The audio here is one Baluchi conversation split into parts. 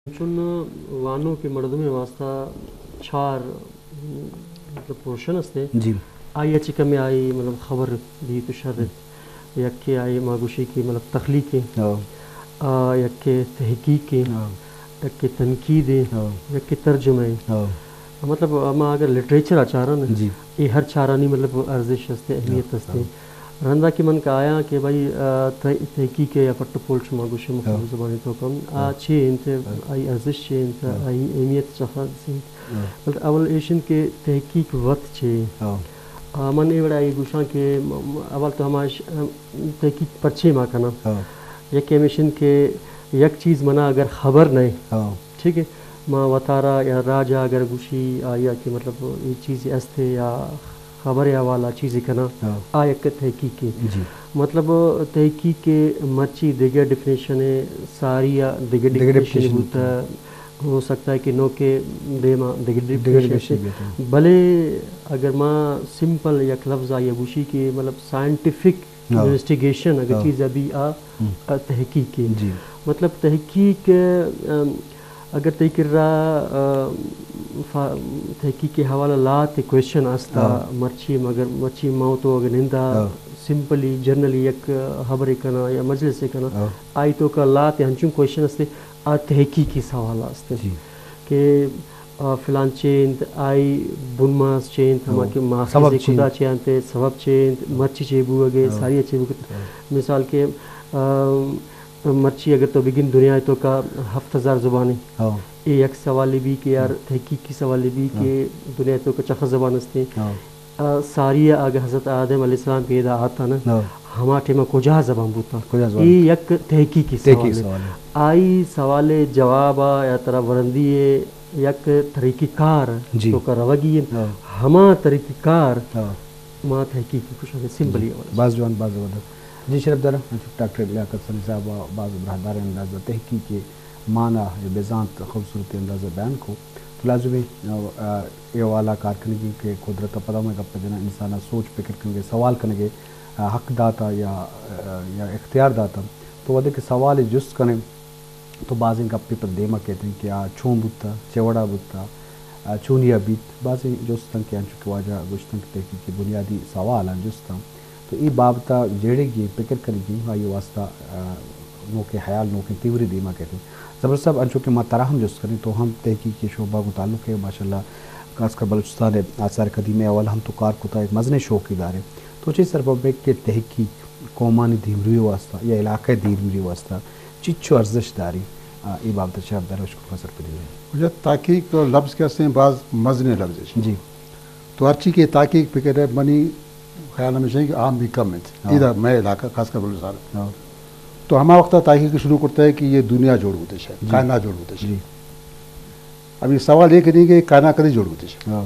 چون وانوکیں مردمے واسطہ چار، مطلب، پورشن است۔ جی۔ آئی ءَ چہ کمے آئی، مطلب، خبر بیت و شر بیت۔ یکے آئی ما گوشی کہ، مطلب، تخلیق ایں۔ ہاں۔ آ، یکے تحقیق ایں۔ ہاں۔ یکے تنقید ایں۔ ہاں۔ یکے ترجمہ ایں۔ ہاں۔ مطلب، ما اگر لٹریچر ءَ چاراں نا، جی۔ اے ہر چارانی، مطلب، ارزش است، اہمیت است۔ ہاں۔ رندا کہ من کہ آیاں کہ بھائی، آ، تح-، تحقیق یا پٹ و پول شما گوشے مختلف ہاں۔ زبانیں توکا، آ، ہاں۔ چے انت، ہاں۔ آئی ارزش چے انت، ہاں۔ آئی اہمیت چخا انت۔ ہاں۔ بلکہ اول ایش انت کہ تحقیق وت چے۔ ہاں۔ آ، من اے وڑا اے گوشاں کہ م-، م-، اول تو ہما ش-، تحقیق پرچے ما کناں۔ ہاں۔ یک ہمیش انت کہ یک چیز منا اگر خبر نہ، ہاں۔ ٹھیک ہے، ما وتارا یا راجا اگر گوشی آیا کہ، مطلب، اے چیز است یا خبر حوالہ چیزے کناں، ہاں۔ آ یک تحقیق ہے۔ جی۔ مطلب، تحقیق کے مرچی دگہ ڈیفینیشن ہے، ساری آ دگہ دگہ ڈیفینیشن ڈیفینیشن بوتا۔ ہو سکتا ہے کہ نوکے دیما دگہ دگہ ڈیفینیشن ڈیفینیشن ہے۔ بیتا۔ بلے اگر ما سمپل یک لفظ آیا گوشی کہ، مطلب، سائنٹیفک ہاں۔ انویسٹیگیشن اگر ہاں۔ چیز ابھی آ، ہم۔ آ، تحقیق ہے۔ جی۔ مطلب، تحقیق، ام، اگر تئی کرا، آ، فا-، تحقیق کے حوالہ لات کوشچن استا، ہاں۔ مرچی مگر، مرچی ما و تو اگر نندا، ہاں۔ سمپلی، جنرلی یک خبرے کنا یا مجلسے کنا، ہاں۔ آئی توکا لات ہنچون کوشچن استے، آ تحقیقی سوال است۔ جی۔ کہ آ، فلان چے انت، آئی بنماس چے انت، ہما ہاں۔ کہ ماخذ سبب چے کدا انت؟ چے انت، سبب چے انت، ہاں۔ مرچی چے بوگے، ہاں۔ ساری چے بوگے۔ ہاں۔ مثال کہ، آ، مرچی اگر تو بگن دنیا توکا ہفت ہزار زبان ہے۔ ہاں۔ اے یک سوال بھی کہ یار ہاں۔ تحقیقی سوال بھی ہاں۔ کہ دنیا توکا چخ زبان استے۔ ہاں۔ آ، ساری اگہ حضرت آدم علیہ السلام پیدا آتا نا، ہاں۔ ہما ٹائم کجا زبان بوتا؟ کجا زبان اے بوتا؟ یک تحقیقی تحقیقی سوال ہے۔ سوال ہے۔ آئی سوال جواب یا ترا ورندی ہے یک طریقہ کار جی۔ توکا روگی ہے۔ ہاں۔ ہما طریقہ کار ہاں۔ ما تحقیق کشاں سمپلی جی۔ اول۔ باز جوان، باز زبردست۔ جی شرف دار، ڈاکٹر لیاقت سنی صاحب باز براہدار انداز تحقیق مانا ء بزانت خوبصورتی انداز ء بیان کو۔ تو لازمی، آ، آ، اے حوالہ کار کنگی کہ قدرت ء پدا ہمے گپ ء جناں انسان ء سوچ پکر کنگے، سوال کنگے، آ، حق داتا یا، آ، یا اختیار داتا۔ تو وھدے کہ سوال ء جست کنے تو بازیں گپے پہ دیما کیت انت کہ آ چون بوتا، چے وڑا بوتا، آ چونیا بیت۔ بازیں جست انت کہ انچو کہ واجہ گوشتن کہ تحقیق بنیادی سوال انت، جست انت۔ تو اے بابت ء جیڑگی پکر کنگی آئی واسطہ، آ، نوکیں حیال، نوکیں تیوری دیما کیت۔ زبردست صاحب، انچو کہ ما ترا ہم جست کنیں، تو ہم تحقیقی شعبہ گوں تعلق ہے، ماشاءاللہ، خاص کر بلوچستان ء آثار قدیمہ ء حوالہ ہم تو کار کتا، ایک مزنیں شوقی دارے۔ تو چے سرپد بے کہ تحقیق قومانی دیمروی واسطہ یا علاقہ دیمروی واسطہ چچو ارزش داری؟ آ، اے بابت شرف دار اش کو سرپدی دے۔ واجہ، تحقیق لفظ کہ ہستیں باز مزنیں لفظ ہے۔ جی۔ تو ہرچی کہ تحقیق پکر ہے، منی خیال ہمیشہ ہے کہ عام بھی کم انت۔ ہاں۔ ادا مئے علاقہ، خاص کر بلوچستان۔ ہاں۔ تو ہما وقت تحقیق شروع کرتا ہے کہ یہ دنیا جوڑ ہوتے شے، جی۔ کائنات جوڑ ہوتے شے۔ جی۔ اب یہ سوال یہ کہ نہیں کہ کائنات کدی جوڑ ہوتے شے۔ ہاں۔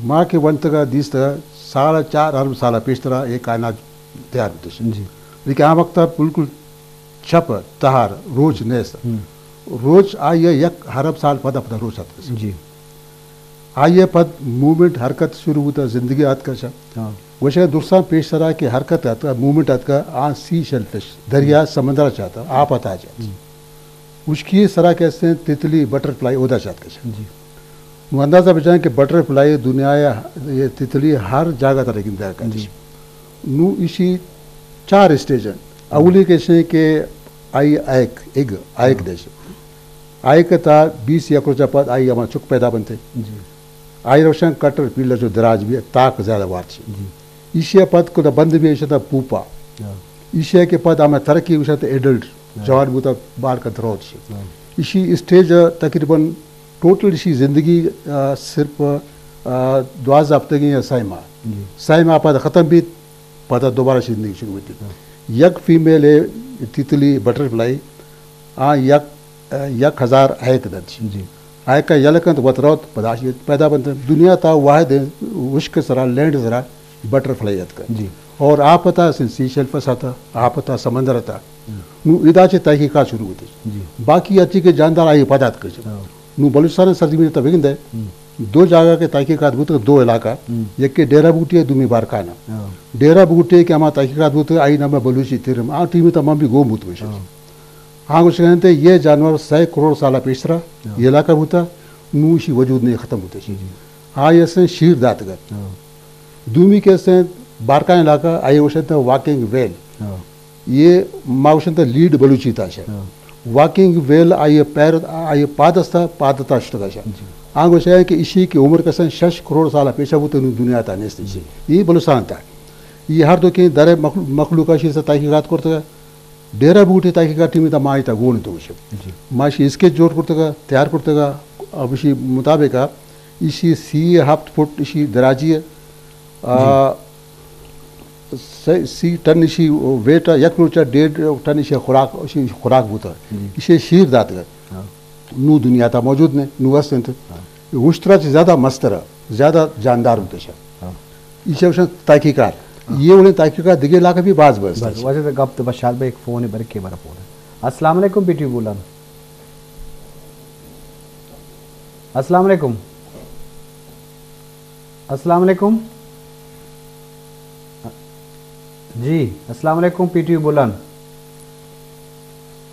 ما کہ ونتگا دیستا ساڑھے چار ارب سال پیشترا یہ کائنات تیار ہوتے شے۔ جی۔ لیکن آ وقت بالکل چپ تہار روچ نیست۔ ہم۔ روچ آئی یک ارب سال پدا پدا روچ آتکس۔ جی۔ آئی پد موومنٹ، حرکت شروع بوتا، زندگی آتکا شا۔ ہاں۔ گوشے درساں پیش سرا کہ حرکت آتکا، موومنٹ آتکا، آ سی شیل فش، دریا، ہم۔ سمندر چاتا، آپ آتا جات۔ ہم۔ اشکی سرا کہ استیں تتلی، بٹر فلائی اودا چات کشا۔ جی۔ نو اندازہ بجائیں کہ بٹر فلائی دنیا یا یہ تتلی ہر جاگہ تر گندہ کش۔ جی۔ نو اشی چار اسٹیج ہیں۔ اولی کشیں کہ آئی ایک، ایگ، آئک ہاں۔ دیش۔ آئک تا بیس یک روچہ پد آئی ہما چک پیدا بنتے۔ جی۔ آئی روشن کٹر پیلر جو دراج بھی تاک زیادہ وارچ۔ جی۔ ایشی پد کدا بند بھی ایشی تا پوپا۔ ہاں۔ ایشی کے پد ہمیں ترقی ایشی تا ایڈلٹ، ہاں۔ جوان بوتا بار کا دروت شی۔ ہاں۔ ایشی اسٹیج تقریباً ٹوٹل ایشی زندگی، آ، صرف، آ، دوازدہ ہفتگی یا سہ ماہ۔ جی۔ سہ ماہ پد ختم بیت، پدا دوبارہ زندگی شروع ہوتی۔ ہاں۔ یک فیمیل ہے، تیتلی، بٹر فلائی، آ یک، آ یک ہزار ایک دنت۔ جی۔ ایک یلہ کنت وت روت، پدا اشی پیدا بنت۔ دنیا تا واحد ہے، اشک سرا، لینڈ سرا، بٹر فلائی اتکا۔ جی۔ اور آپ پتا سن سی شیل فش آتا، آپ پتا سمندر آتا۔ ہم۔ نو ادا چے تحقیقات شروع ہوتی۔ جی۔ باقی اچی کے جاندار آئی پدا اتکا۔ ہاں۔ نو بلوچستان سرزمین تا بگندے۔ ہم۔ دو جاگہ کے تحقیقات بوت، دو علاقہ، ہم۔ یک کے ڈیرہ بوٹی ہے، دومی بارکانہ۔ ہاں۔ ڈیرہ بوٹی کے ہما تحقیقات بوت، آئی نام بلوچی تیرم، آ ٹیم تا من بھی گو بوت گوشے۔ ہاں۔ ہاں، گوشگ انت، یہ جانور سئے کروڑ سال پیشترا یہ علاقہ بوتا، نو اشی وجود نہیں، ختم بوتا اشی۔ آئی اسیں شیر داتگا۔ دومی کہ اسیں بارکائیں علاقہ، آئی گوشنت واکنگ ویل۔ یہ ما گوشنت لیڈ بلوچی تا شا۔ واکنگ ویل آئی پیر، آئی پاد استا، پاد تا شتگا شا۔ آں گوشگ کہ اشی کہ عمر کسیں شش کروڑ سال پیشا بوتا، نو دنیا تا نیست اشی۔ یہ بلوچستان تا۔ یہ ہر دو کہ در مخلو-، مخلوق اشی سے تحقیقات کرتگا۔ ڈیرہ بوٹی تحقیقات ٹیمی تا ما ایتا گون تو گوشے۔ ما اشی اسکیچ جوڑ کرتگا، تیار کرتگا، اب اشی مطابق اشی سی ہفت فٹ اشی دراجی ہے۔ آ، سی، سی ٹن اشی ویٹ ہے، یک روچا ڈیڑھ ٹن اشی خوراک، اشی خوراک بوتا۔ اشی شیر داتگا۔ نو دنیا تا موجود نے، نو است انت۔ اشترا چہ زیادہ مستر، زیادہ جاندار بوتا شا۔ ایشی گوشن تحقیقات۔ یہ وڑیں تحقیقات دگہ علاقہ بھی باز بست۔ بس، واجہ گپ تو بس شاد بھائی، ایک فون ہے، برکے برا فون ہے۔ السلام علیکم، پی ٹی وی بولان۔ السلام علیکم۔ السلام علیکم۔ جی، السلام علیکم، پی ٹی وی بولان۔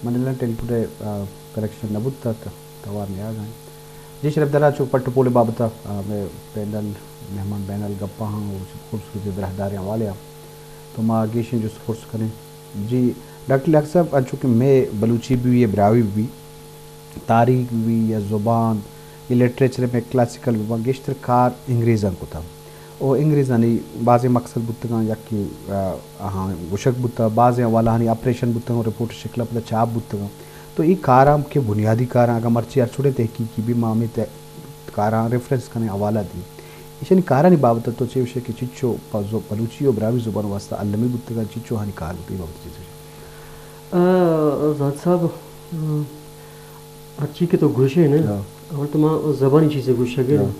من ٹیلیفون، آ، کنیکشن نہ بوتا، توار نیاگ آئیں۔ جی شرف دارا، چو پٹ پول بابتا، آ، مئے پینل، مہمان پینل گپا ہاں، وہ خوبصورتی براہداریں حوالے ہاں۔ تو ما گیشیں جست پرس کنیں۔ جی ڈاکٹر لیاقت صاحب، انچو کہ مئے بلوچی بھی، براہوئی بھی، تاریخ بھی یا زبان یا لٹریچر میں کلاسیکل بھی، گیشتر کار انگریزاں کتا۔ او انگریزانی بازیں مقصد بوتگاں، یکے، آ، آہاں گوشگ بوتا، بازیں حوالہانی آپریشن بوتگاں، رپورٹ شکل پدا چاپ بوتگاں۔ تو ای کاراں کہ بنیادی کاراں، اگاں مرچی ہر چھوٹے تحقیقی بھی ما ہمیں تے-، کاراں ریفرنس کنیں، حوالہ دی۔ ایشانی کارانی بابت تو چے گوشے کہ چچو پہ زو-، بلوچی و براہوئی زبان واسطہ المی بوتگاں، چچو ہانی کار بوتگاں، ای بابت چے گوشے؟ آ، زاہد صاحب، آ، ہرچی کہ تو گوشے نا، اول تو ما زبانی چیزے گوشگے نا۔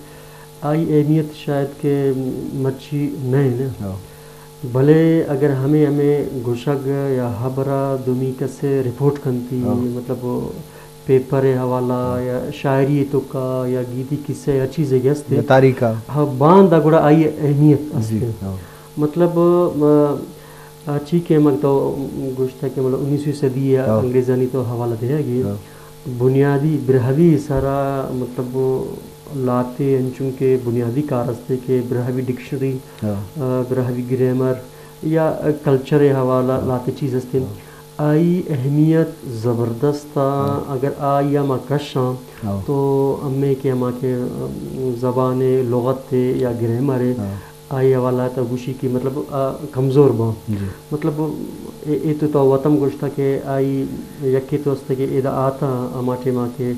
آئی اہمیت شاید کہ مرچی نہ ہے نا۔ بلے اگر ہمیں، ہمیں گوشگ یا حبرہ دومی کسے رپورٹ کنتی، مطلب پیپر حوالہ یا شاعری توکا یا گیتی قصے یا چیزے کہ ہستے، یا تاریخ، ہاں، باندا گڑا آئی اہمیت ہستے۔ مطلب، آ، آ، چی کہ مگ تو گوشتا کہ مطلب انیسویں صدی یا انگریزانی تو حوالہ دے گی۔ بنیادی براہوئی سرا مطلب لاتے انچون کہ بنیادی کار ہستے کہ براہوئی ڈکشنری، آ، براہوئی گرامر یا کلچر حوالہ لاتے چیز ہستے۔ آئی اہمیت زبردست آ، اگر آئی ما کشاں تو ہمیں کہ ہما کہ، آ، زبان لغت یا گرامر آئی حوالہ تا گوشی کہ مطلب، آ، کمزور باں۔ مطلب، اے، اے تو تو وتم گوشتا کہ آئی یکے تو است کہ ادا آتا ہما ٹیما کہ،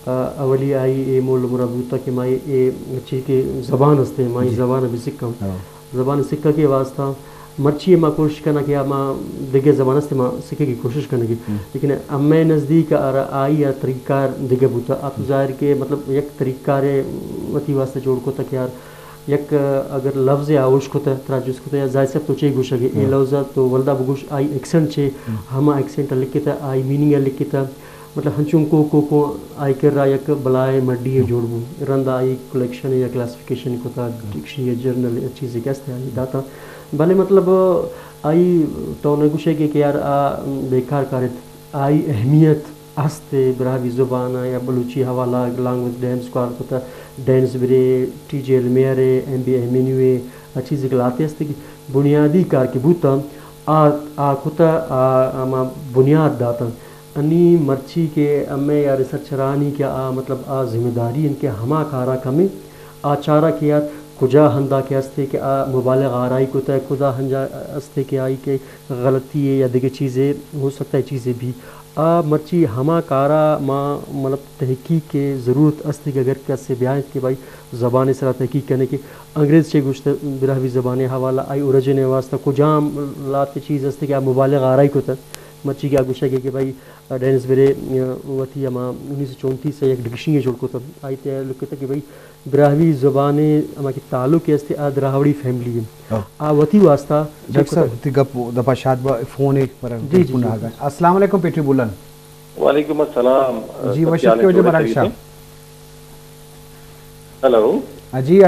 آ، اولی آئی اے مول مراد بوتا کہ مائی اے چی کہ زبان ہستے، مائی زبان بھی سکھاں۔ زبان سکھگ کے واسطہ مرچی ما کوشش کناں کہ ما دگہ زبان ہستے ما سکھگ کی کوشش کنگی۔ لیکن ہمیں نزدیک آ، آئی آ طریقہ کار دگہ بوتا۔ آ تو ظاہر کہ مطلب یک طریقہ کار وتی واسطہ جوڑ کتا کہ یار یک، اگر لفظ آ اوش کتہ، ترا جست کتہ، یا زاہد صاحب تو چے گوشگ ئے؟ اے لفظ ء تو ولدا بگوش، آئی ایکسنٹ چے؟ ہما ایکسنٹ ء لکھتہ، آئی میننگ ء لکھتہ۔ مطلب ہنچون کو، کو، کو آئی کرا یک بلائے مڈی ء جوڑ بو۔ رند آئی کلیکشن یا کلاسیفیکیشن کتہ، ڈکشنری یا جرنل یا چیزے کہ است آئی داتا۔ بلے مطلب آئی تو نہ گوشے کہ، کہ یار آ بیکار کارت۔ آئی اہمیت است براہوئی زبان ء یا بلوچی حوالہ لانگویج ڈیمز کار کتہ، ڈینس برے، ٹی جے ایل میئر ء، ایم بی ایمینیو ء، آ چیزے کہ لاتے است کہ بنیادی کار کہ بوتاں، آ، آ کتہ، آ، ہما بنیاد داتاں۔ انی مرچی کہ ہمے یا ریسرچرانی کہ آ مطلب آ ذمہ داری انت کہ ہما کارا کمیں، آ چارا کہ آ کجا ہندا کہ استے کہ آ مبالغ آرائی کتہ، کجا ہنجا استے کہ آئی کہ غلطی ہے یا دگہ چیزے ہو سکتا ہے چیزے بھی۔ آ مرچی ہما کارا ما مطلب تحقیق کے ضرورت استے کہ اگر کسے بیائیں کہ بھائی زبان سرا تحقیق کنے کہ انگریز چے گوشتہ براہوی زبان حوالہ آئی اوریجن واسطہ کجام لاتے چیز استے کہ آ مبالغ آرائی کتہ۔ مرچی کہ آ گوشگ کہ بھائی ڈینس برے، آ، وتی ہما انیس سو چونتیس ء یک ڈکشنری جوڑ کتہ۔ آئی تہ لکھتہ کہ بھئی براہوی زبان ء ہما کہ تعلق است آ دراہوڑی فیملی ء۔ آ وتی واسطہ ڈاکٹر صاحب، وتی گپ دپا شاد با، فون ایک پر جی، جی، ٹیلیفون جی۔ آگا۔ السلام علیکم، پیٹری بولن۔ وعلیکم السلام۔ جی، وشت کے وجہ مراگشا۔ ہیلو۔ جی،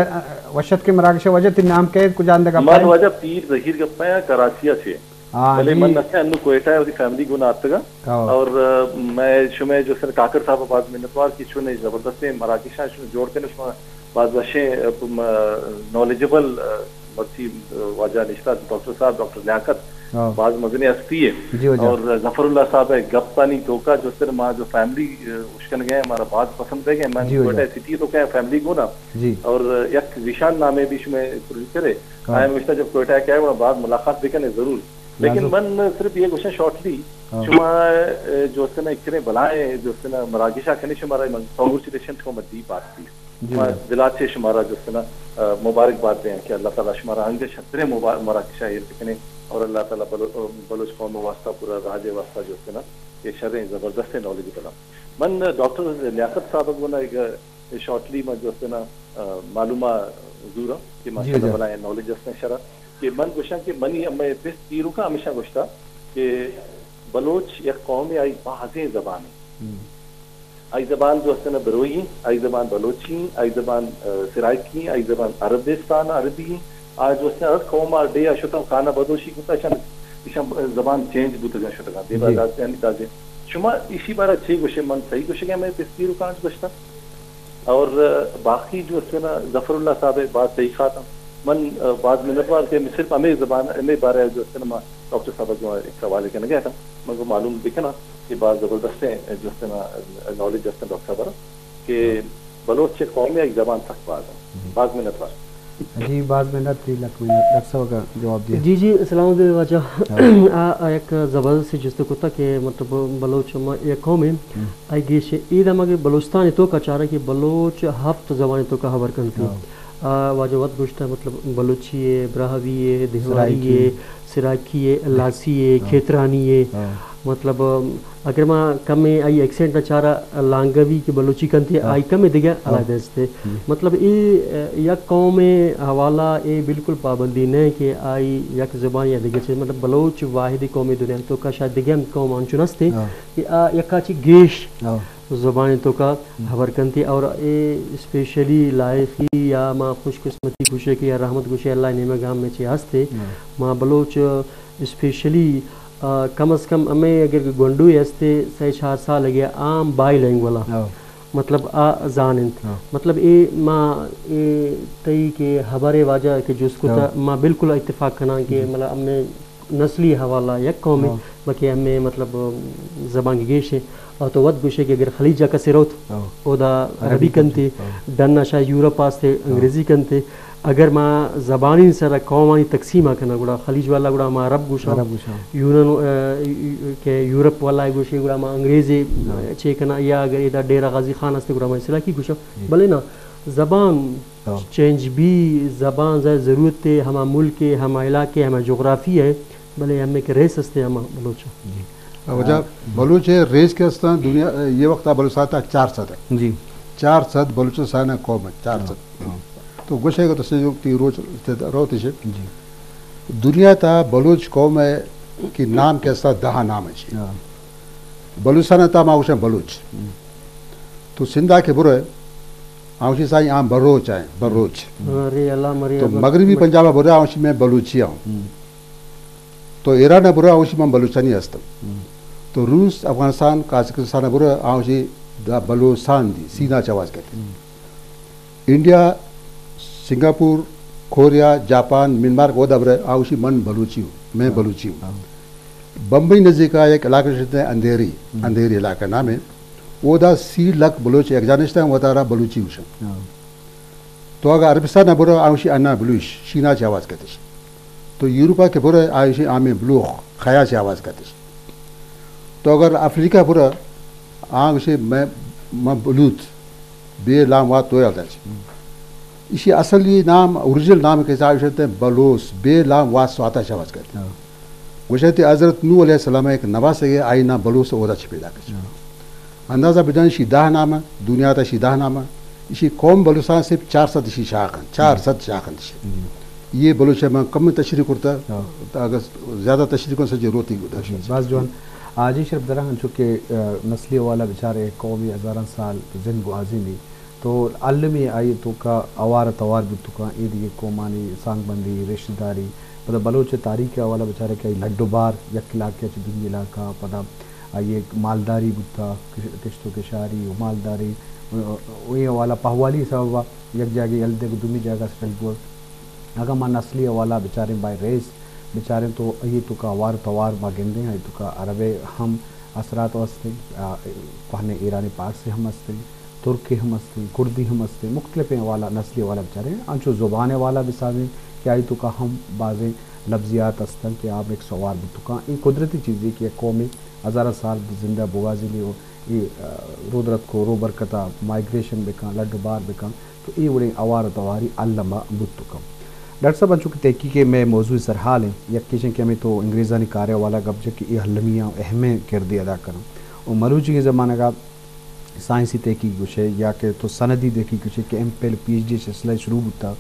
وشت کے مراگشا۔ وجہ تی نام کے، کجا اندگا من؟ وجہ پیر ظہیر گپا یا کراچی سے۔ ہاں بلے جی۔ من نہ انو کوئٹہ ءَ وتی فیملی گون آتکگاں۔ ہاں۔ اور، آ، میں شمئے جو سر کاکڑ صاحب ءَ باز منتوار کہ چون زبردستیں مراگشاں شما جوڑ کنے، شما باز وشیں، آ، م-، نالجبل، آ، مرچی، آ، واجہ نشتہ ڈاکٹر صاحب، ڈاکٹر لیاقت، ہاں۔ باز مزنیں ہستی ہے۔ جی واجہ۔ اور ظفر اللہ صاحب ہے گپانی توکا جو سر ما جو فیملی، آ، اشکن گئے، ہمارا باز پسند ہے کہ من جی واجہ۔ کوئٹہ سٹی توکا فیملی گونا۔ جی۔ اور یک ذیشان نامے بھی شمئے پروڈیوسر ہے۔ ہاں۔ آئے ہمیشہ جب کوئٹہ کیا ہے، وہاں باز ملاقات بھی کنے ضرور۔ لیکن لازم۔ من صرف یہ گوشاں شارٹلی، ہاں۔ شما، اے، جو است نا، اتنے بلائیں جو است نا، مراگش آ کنے شمارا من کانگریچولیشن ٹو مدی بات دی۔ جی ما بھائی۔ دلا چے شمارا جو است نا، آ، مبارک بات دیں کہ اللہ تعالیٰ شمارا انگے شتریں مبا-، مراگش آ ایر بکنے اور اللہ تعالیٰ بلو-، بلوچ قوم واسطہ پورا راج واسطہ جو است نا، یہ شریں زبردست نالج بنا۔ من ڈاکٹر لیاقت صاحب گونا ایک شارٹلی ما جو است نا، آ، معلومات زورا کہ جی، ماشاءاللہ جی۔ بلائیں نالج است شرا۔ کہ من گوشاں کہ منی ہمے پس پیروکاں ہمیشاں گوشتا کہ بلوچ یک قومے، آئی بازیں زبانے۔ ہم۔ آئی زبان جو است نا بروئی، آئی زبان بلوچی، آئی زبان، آ، سرائیکی، آئی زبان عربستان عربی۔ آ جو است نا ہر قوم آ ڈیہہ آ شتاں کانا بدوشی کتا، ایشان، ایشان زبان چینج بوتگاں شتگاں۔ دیبا جی۔ داز-، یعنی دازے۔ شما ایشی بارا چے گوشے؟ من صحیح گوشے کہ ہمے پس پیروکاں گوشتا۔ اور، آ، باقی جو است نا ظفر اللہ صاحب ءَ باز صحیح خاتم۔ من، آ، باز منتوار کہ صرف ہمے زبان، ہمے بارے جو است نا ما ڈاکٹر صاحب ءَ گوں ایک سوال کنگا اتاں۔ من کو معلوم بکناں کہ باز زبردستیں جو است نا نالج است ڈاکٹر صاحب ءَ کہ بلوچ چہ قومے، آئی زبان سک باز انت۔ باز منتوار۔ جی، باز منت، جی، لک منت۔ ڈاکٹر صاحب ءَ جواب دیا۔ جی، جی، سلام علیکم واجہ۔ ہاں۔ آ، آ یک زبردست جست کتا کہ مطلب بلوچ ما یک قوم ہیں، ہم۔ آئی گیش اے دم اگر بلوچستان توکا چارا کہ بلوچ ہفت زبان توکا خبر کنتی۔ ہاں۔ آ، واجہ وت گوشتا مطلب بلوچی ہے، براہوی ہے، دیہواری سرائیکی۔ ہے، سرائیکی ہے، ہاں۔ لاسی ہے، ہاں۔ کھیترانی ہے۔ ہاں۔ مطلب اگر ما کمے آئی ایکسنٹ نہ چارا، لانگوی کہ بلوچی کنتے، ہاں۔ آئی کمے دگہ ہاں۔ علیحدہ استے۔ ہم۔ مطلب اے، اے، یک قوم حوالہ اے بالکل پابندی نہ کہ آئی یک زبان یا دگہ چیز، مطلب بلوچ واحد قوم دنیا توکا شاید دگہ ہم قوم انچو نستے ہاں۔ کہ آ یکا چی گیش ہاں۔ زبان توکا ہم۔ خبر کنتے اور اے اسپیشلی لائخی یا ما خوش قسمتی گوشے کہ یا رحمت گوشے اللہ نیمگا ہم چی ہستے۔ ہاں۔ ما بلوچ اسپیشلی، آ، کم از کم ہمے اگر گونڈوے ہستے، سئے چار سال اگے عام بائی لینگولا۔ ہاں۔ مطلب آ زان انت۔ ہاں۔ مطلب اے ما اے تئی کہ خبرے واجہ کہ جست کتا، ہاں۔ ما بالکل اتفاق کناں کہ جی۔ مطلب ہمے نسلی حوالہ یک قوم ہے، ہاں۔ بلکہ ہمے مطلب زبان گیش ہے۔ اور تو وت گوشے کہ اگر خلیج جا کسے روت، ہاں۔ اودا عربی عربی کنتے، کنتے، ہاں۔ ڈن آ شاید یورپ آستے ہاں۔ انگریزی کنتے۔ اگر ما زبانی سر قومانی تقسیم آ کناں، گڑا خلیج والا گڑا ما عرب گوشاں، عرب گوشاں۔ یونان، آ، کہ یورپ والا گوشے گڑا ما انگریزی ہاں۔ چے کناں، یا اگر ادا ڈیرہ غازی خان ہستے گڑا ما سرائیکی گوشاں۔ جی۔ بلے نا، زبان ہاں۔ چینج بی، زبان ظاہر ضرورت ہے، ہما ملک ہے، ہما علاقے، ہما جغرافی ہے، بلے ہمے کہ ریس ہستے ہما بلوچ۔ جی۔ واجہ، بلوچ ءِ ریس کہ استاں دنیا، یہ وقت بلوچستان تا چار سد ہے۔ جی۔ چار سد بلوچستان ءِ قوم ہے، چار سد۔ ہاں، ہاں۔ تو گوشے کہ تو سے جو تی روچ روت شے۔ جی۔ دنیا تا بلوچ قوم ہے کہ نام کہ استا دہ نام ہے۔ ہاں۔ بلوچستان تا ما گوشاں بلوچ۔ ہم۔ تو سندھا کہ برے، آوشی سائیں آم بروچ آئیں، بروچ۔ ہاں، رے اللہ مرے تو اللہ۔ مغربی پنجاب برے، آوشی میں بلوچی آؤں۔ ہم۔ تو ایران ءَ برو، آوشی من بلوچانی ہستم۔ ہم۔ تو روس، افغانستان، قازقستان ءَ برو، آوشی دا بلوچستان دی، سینا چواز کتے۔ ہم۔ India, Singapore, Korea, Japan, Myanmar کو دبر، آوشی من بلوچی ہوں، میں ہاں۔ بلوچی ہوں۔ ہاں۔ بمبئی نزدیک ایک علاقہ شتے اندھیری، ہم۔ اندھیری علاقہ نام ہے۔ وہ دا سی لکھ بلوچ ایک جانشتا وتارا بلوچی ہوشن۔ ہاں۔ تو اگر عربستان ءَ برو، آوشی انا بلوش، شینا چہ آواز کتش۔ تو یورپا کہ برو، آوشی آمیں بلوخ، خیا چہ آواز کتش۔ تو اگر افریقہ برو، آوشی میں، میں بلوت، بے لام وات تو یاد اچ۔ ایشی اصلی نام، اوریجنل نام کہ آوشی تے بلوس، بے لام وات سواتا چہ آواز کتش۔ ہاں۔ گوشتی حضرت نوح علیہ السلام ایک نواز ہے، آئی نام بلوس اودا چہ پیدا کتش۔ ہاں۔ اندازہ بجن، ایشی دہ نام، دنیا تا ایشی دہ نام۔ ایشی قوم بلوچستان صرف چار سد ایشی شاخ انت، چار سد شاخ انت ایشی۔ جی۔ یہ بلوچ من کم تشریح کرتا، ہاں۔ تا اگر زیادہ تشریح کن سجے روتی گدا۔ جی، باز جوان۔ آ، جی شرف درا، انچو کہ، آ، نسلی حوالہ بچارے قومی ہزاراں سال زند گوازینی۔ تو المی آئی توکا اوار توار بوتکاں، اے دیگہ قومانی سانگ بندی، رشتہ داری، پدا بلوچ تاریخ حوالہ بچارے کہ آئی لڈ و بار یک علاقے چہ دومی علاقہ، پدا آئی مالداری بوتا، کش-، کشت و کشاری و مالداری، و اے حوالہ پہوالی سببا یک جاگہ یل دے گو دومی جاگہ سٹل بوگ۔ اگاں ما نسلی حوالہ بچاریں، بائی ریس بچاریں، تو آئی توکا اوار توار ما گندیں، آئی توکا عربے ہم اثرات ہستیں، آ، کوہنیں ایرانی پارسے ہم ہستیں، ترکے ہم ہستیں، کردی ہم ہستیں، مختلفیں حوالہ، نسلی حوالہ بچاریں، انچو زبان حوالہ بسازیں کہ آئی توکا ہم بازیں لفظیات ہستن کہ آ مکس اوار بوتکاں۔ اے قدرتی چیزے کہ یک قومے ہزاراں سال زندہ بگوازینی و اے، آ، رودرتک و روبرکتا مائیگریشن بکن، لڈ و بار بکن، تو اے وڑیں اوار و تواری الما بوت کن۔ ڈاکٹر صاحب، انچو کہ تحقیق مئے موضوع سرحال ہیں، یک ایش کہ ہمیں تو انگریزانی کارے والا گپ جے کہ اے المیاں اہمیں کردے ادا کرن۔ و مروچی کے زمانگا سائنسی تحقیق گوشے یا کہ تو سندی تحقیق گوشے کہ M Phil, P H D سلسلہ شروع بوتا،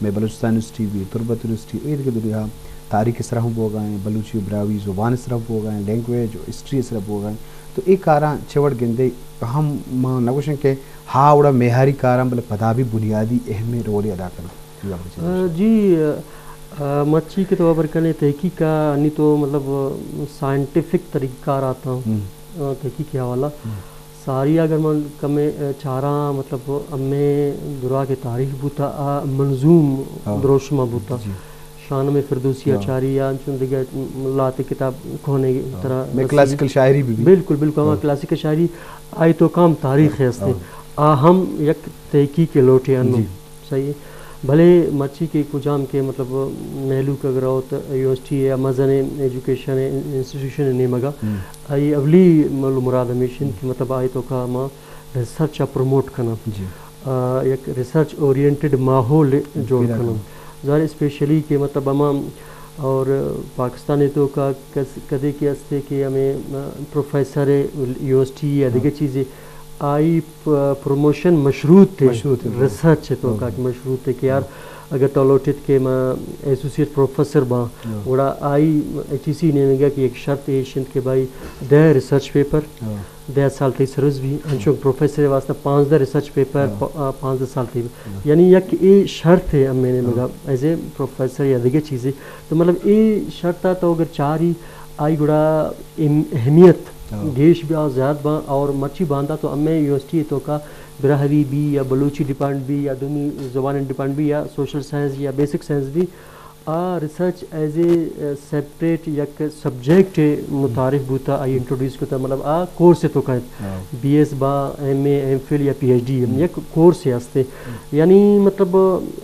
مئے بلوچستان یونیورسٹی بھی، تربت یونیورسٹی، اے دگہ دنیا تاریخ سرا ہم بوگا ہیں، بلوچی و براہوئی زبان سرا ہم بوگا ہیں، لینگویج و ہسٹری سرا بوگا ہیں۔ تو اے کاراں چہ وڑ گندے ہم ما نگوشن کہ ہا وڑا معیاری کاراں، بلے پدا بھی بنیادی اہم رولے ادا کرن۔ آ، جی، آ، مرچی کہ تو خبر کنے تحقیق کا انی تو مطلب سائنٹیفک طریقہ کار آتا ہوں۔ آ، تحقیق کے حوالہ۔ ساری اگر من کمے، آ، چاراں مطلب ہمیں درا کے تاریخ بوتا، آ منظوم دروشمہ بوتا۔ شاہنامہ فردوسی آ چاری یا انچون دگہ لاتے کتاب کونے طرح میں کلاسیکل شاعری بھی، بھی۔ بالکل، بالکل، ہما کلاسیکل شاعری آئی توکا ہم تاریخ ہستے۔ آ ہم یک تحقیق کے لوٹے انو۔ صحیح ہے۔ بھلے مرچی کے کجام کے مطلب مہلوک اگر ہو تو یونیورسٹی یا مزن ایجوکیشن انسٹیٹیوشن نیمگا، آئی اولی مل مراد ہمیش انت کہ مطلب آئی توکا ما ریسرچ ء پروموٹ کناں، آ، یک ریسرچ اورینٹڈ ماحول جوڑ کناں۔ ظاہر اسپیشلی کہ مطلب ہما اور پاکستان توکا کس-، کدے کہ استے کہ ہمیں، آ، پروفیسر یونیورسٹی یا دگہ چیزے آئی پ-، پروموشن مشروط ہے، مشروط ہے، ریسرچ توکا کہ مشروط ہے کہ یار اگر تو لوٹت کہ ما ایسوسیٹ پروفیسر باں، گڑا آئی ایچ ای سی نیمگا کہ یک شرط ایش انت کہ بھائی دہ ریسرچ پیپر، دہ سال تئی سروس بھی، انچو پروفیسر واسطہ پانزدہ ریسرچ پیپر، پ-، آ، پانزدہ سال تئی۔ یعنی یک اے شرط ہے ہمیں نیمگا، ایز اے پروفیسر یا دگہ چیزے۔ تو مطلب اے شرط آ تو اگر چاری آئی گڑا اہم-، اہمیت گیش بیا، زیاد با، اور مرچی باندا تو ہمیں یونیورسٹی توکا براہوی بھی یا بلوچی ڈیپارٹمنٹ بھی یا دومی زبان ڈیپارٹمنٹ بھی یا سوشل سائنس یا بیسک سائنس بھی، آ ریسرچ ایز اے سیپریٹ یک سبجیکٹ متعارف بوتا، آئی انٹروڈیوس کتا، مطلب آ کورس توکا انت۔ بی ایس با، ایم اے، ایم فل یا پی ایچ ڈی، یک کورس ہستے۔ یعنی مطلب،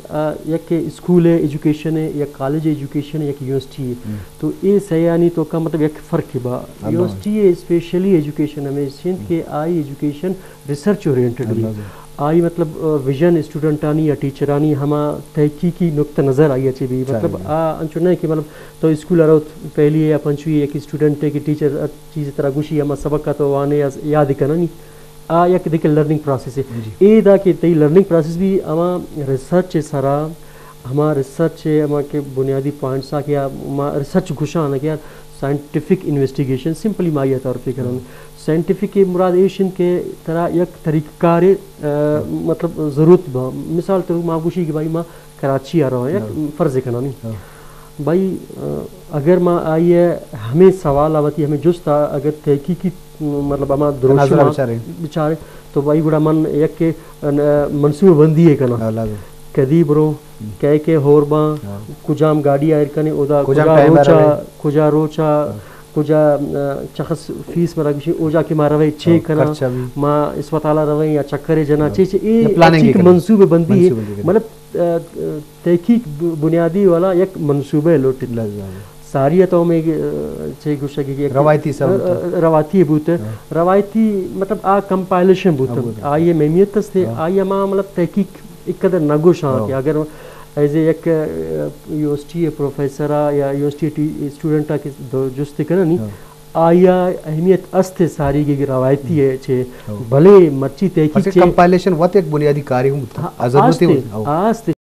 آ، یک اسکول ایجوکیشن ہے، یک کالج ایجوکیشن ہے، یک یونیورسٹی ہے۔ تو اے سیانی توکا مطلب یک فرق با۔ یونیورسٹی اسپیشلی ایجوکیشن ہمیش انت کہ آئی ایجوکیشن ریسرچ اورینٹڈ بھی۔ آئی مطلب، آ، ویژن اسٹوڈنٹانی یا ٹیچرانی ہما تحقیقی نقطہ نظر آئی اچے بھی۔ مطلب، آ، انچو نہیں کہ مطلب تو اسکول ارو پہلی یا پنچوی یک اسٹوڈنٹ ہے کہ ٹیچر چیز طرح گوشی ہما سبق کا تو وانے یا یاد کرنی۔ آ یک دگہ لرننگ پروسیس ہے۔ اے دا کہ تئی لرننگ پروسیس بھی ہما ریسرچ سرا، ہما ریسرچ ہما کہ بنیادی پوائنٹس آ کہ ہما ریسرچ گوشان کہ یار سائنٹیفک انویسٹیگیشن سمپلی ما یہ طور پہ کرن۔ سائنٹیفک مراد ایش انت کہ ترا یک طریقہ کار، آ، مطلب ضرورت با۔ مثال تو ما گوشی کہ بھائی ما کراچی آ رہا یک فرض کنانی۔ بھائی، آ، اگر ما آئی ہمیں سوال آ وتی ہمیں جست آ اگر تحقیقی مطلب ہما دروشم بچارے۔ بچارے تو بھائی گڑا من یک کہ منصوبہ بندی ہے کنا۔ کدی برو، کئے کئے ہور باں، کجام گاڑی آئر کنے، اودا کجا روچا، کجا روچا، کجا، آ، چخص فیس مرا گشی، اوجا کہ ما روے چے کنا، ما اسپتالا روے یا چکرے جنا، چے چے، اے منصوبہ بندی ہے۔ مطلب، آ، تحقیق ب-، بنیادی والا یک منصوبہ لوٹیت۔ ساری تو میں، آ، چے گوشگ کہ یک روایتی سر آ، بوت۔ آ، روایتی بوت۔ روایتی مطلب آ کمپائلیشن بوت۔ آئی اہمیت است، آئی ہما مطلب تحقیق ایک قدر نگوشاں کہ اگر ایز اے یک، آ، یونیورسٹی پروفیسر یا یونیورسٹی ٹی-، اسٹوڈنٹ کہ دو جست کننی، آیا اہمیت است ساری کی روایتی ہے چے، بلے مرچی تحقیق چے کمپائلیشن وت ایک بنیادی کاری ہوں۔ آستے، آستے۔